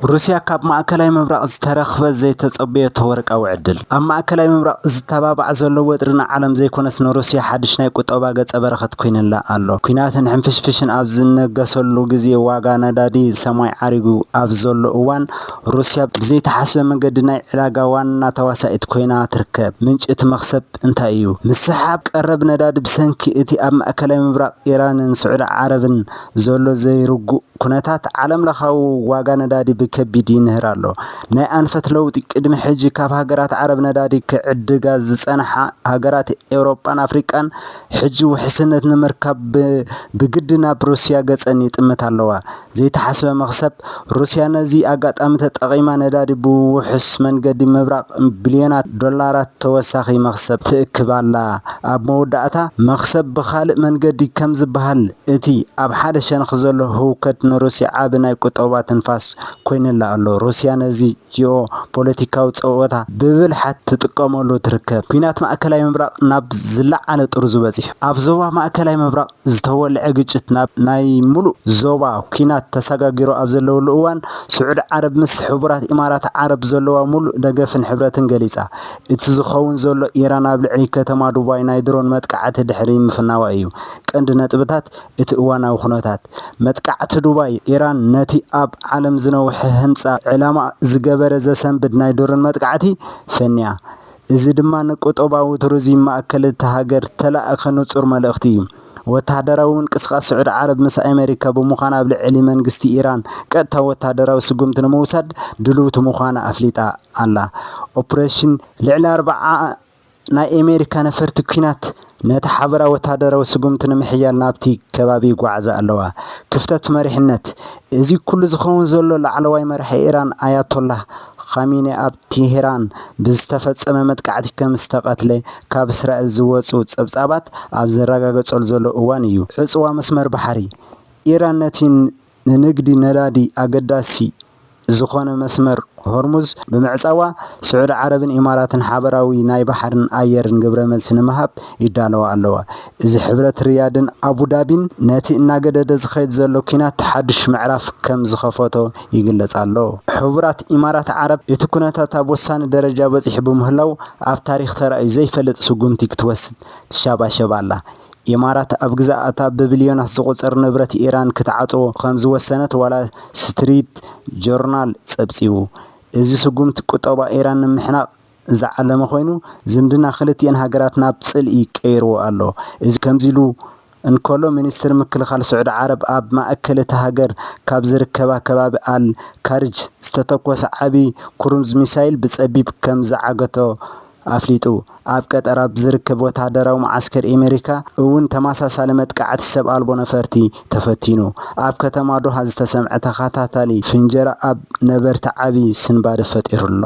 ሩስያ ካብ ማእከላይ ምብራቕ ዝተረኽበ ዘይተጸበየቶ ወርቃዊ ዕድል። ኣብ ማእከላይ ምብራቕ ዝተባባዕ ዘሎ ወጥሪ ንዓለም ዘይኮነስ ንሩስያ ሓድሽ ናይ ቁጠባ ገጸ በረኸት ኮይንላ ኣሎ። ኲናትን ሕንፍሽፍሽን ኣብ ዝነገሰሉ ግዜ ዋጋ ነዳዲ ሰማይ ዓሪጉ ኣብ ዘሎ እዋን፣ ሩስያ ብዘይተሓስበ መንገዲ ናይ ዕዳጋ ዋና ተዋሳኢት ኮይና ትርከብ። ምንጪ እቲ መኽሰብ እንታይ እዩ? ምስሓብ ቀረብ ነዳዲ ብሰንኪ እቲ ኣብ ማእከላይ ምብራቕ ኢራንን ስዑዲ ዓረብን ዘሎ ዘይርጉእ ኩነታት ዓለም ለኻዊ ዋጋ ነዳዲ ብከቢድ ይንህር ኣሎ። ናይ ኣንፈት ለውጢ ቅድሚ ሕጂ ካብ ሃገራት ዓረብ ነዳዲ ክዕድጋ ዝጸንሓ ሃገራት ኤውሮጳን ኣፍሪቃን ሕጂ ውሕስነት ንምርካብ ብ-፣ ብግዲ ናብ ሩስያ ገጸን ይጥምት ኣለዋ። ዘይተሓስበ መኽሰብ። ሩስያ ነዚ ኣጋጣሚ ተጠቒማ ነዳዲ ብውሑስ መንገዲ ምብራቕ ቢልዮናት ዶላራት ተወሳኺ መኽሰብ ትእክብ ኣላ። ኣብ መወዳእታ መኽሰብ ብኻልእ መንገዲ ከም ዝበሃል፣ እቲ ኣብ ሓደ ሸነኽ ዘሎ ህውከት ንሩስያ ዓቢ ናይ ቁጠባ ትንፋስ ኮይንላ ኣሎ። ሩስያ ነዚ ጂኦ ፖለቲካዊ ጸወታ ብብልሓት ትጥቀመሉ ትርከብ። ኲናት ማእከላይ ምብራቕ ናብ ዝለዓለ ጥርዙ በጺሑ። ኣብ ዞባ ማእከላይ ምብራቕ ዝተወልዐ ግጭት ናብ ናይ ሙሉእ ዞባ ኲናት ተሰጋጊሩ ኣብ ዘለውሉ እዋን፣ ስዑዲ ዓረብ ምስ ሕቡራት ኢማራት ዓረብ ዘለዋ ሙሉእ ደገፍን ሕብረትን ገሊጻ። እቲ ዝኸውን ዘሎ፣ ኢራን ኣብ ልዕሊ ከተማ ዱባይ ናይ ድሮን መጥቃዕቲ ድሕሪ ምፍናዋ እዩ። ቀንዲ ነጥብታት እቲ እዋናዊ ኩነታት። መጥቃዕቲ ዱባይ። ኢራን ነቲ ኣብ ዓለም ዝነውሐ ህንጻ ዕላማ ዝገበረ ዘሰንብድ ናይ ድሮን መጥቃዕቲ ፈንያ። እዚ ድማ ንቁጠባዊ ቱሪዝም ማእከል እታ ሃገር ተላእከ ንጹር መልእኽቲ እዩ። ወተሃደራዊ ምንቅስቓስ ስዑዲ ዓረብ ምስ ኣሜሪካ ብምዃን ኣብ ልዕሊ መንግስቲ ኢራን ቀጥታ ወተሃደራዊ ስጉምቲ ንምውሳድ ድልውቲ ምዃና ኣፍሊጣ ኣላ። ኦፕሬሽን ልዕሊ ኣርብዓ ናይ ኣሜሪካ ነፈርቲ ኲናት ነቲ ሓበራዊ ወተሃደራዊ ስጉምቲ ንምሕያል ናብቲ ከባቢ ይጓዓዛ ኣለዋ። ክፍተት መሪሕነት። እዚ ኩሉ ዝኸውን ዘሎ፣ ላዕለዋይ መራሒ ኢራን ኣያቶላህ ኻሚኒ ኣብ ቴሄራን ብዝተፈጸመ መጥቃዕቲ ከም ዝተቐትለ ካብ እስራኤል ዝወጹ ጸብጻባት ኣብ ዘረጋገጸሉ ዘሎ እዋን እዩ። ዕጽዋ መስመር ባሕሪ። ኢራን ነቲ ንንግዲ ነዳዲ ኣገዳሲ ዝኾነ መስመር ሆርሙዝ ብምዕጻዋ፣ ስዑዲ ዓረብን ኢማራትን ሓበራዊ ናይ ባሕርን ኣየርን ግብረ መልሲ ንምሃብ ይዳለዋ ኣለዋ። እዚ ሕብረት ሪያድን ኣቡዳቢን ነቲ እናገደደ ዝኸይድ ዘሎ ኲናት ሓድሽ ምዕራፍ ከም ዝኸፈቶ ይግለጽ ኣሎ። ሕቡራት ኢማራት ዓረብ፣ እቲ ኩነታት ኣብ ወሳኒ ደረጃ በጺሑ ብምህላው፣ ኣብ ታሪኽ ተራእዩ ዘይፈልጥ ስጉምቲ ክትወስድ ትሻባሸብ ኣላ። ኢማራት ኣብ ግዛኣታ ብቢልዮናት ዝቑጸር ንብረት ኢራን ክትዓጽዎ ከም ዝወሰነት ዋላ ስትሪት ጆርናል ጸብጺቡ። እዚ ስጉምቲ ቁጠባ ኢራን ንምሕናቕ ዝዓለመ ኮይኑ፣ ዝምድና ክልቲኤን ሃገራት ናብ ጽልኢ ቀይርዎ ኣሎ። እዚ ከምዚ ኢሉ እንከሎ፣ ሚኒስትር ምክልኻል ስዑዲ ዓረብ ኣብ ማእከል እታ ሃገር ካብ ዝርከባ ከባቢ ኣል ካርጅ ዝተተኮሰ ዓቢ ክሩዝ ሚሳይል ብጸቢብ ከም ዝዓገቶ ኣፍሊጡ። ኣብ ቀጠር ኣብ ዝርከብ ወተሃደራዊ መዓስከር ኣሜሪካ እውን ተመሳሳሊ መጥቃዕቲ ሰብ ኣልቦ ነፈርቲ ተፈቲኑ። ኣብ ከተማ ዶሃ ዝተሰምዐ ተኸታታሊ ፍንጀራ ኣብ ነበርቲ ዓቢ ስንባደ ፈጢሩ ኣሎ።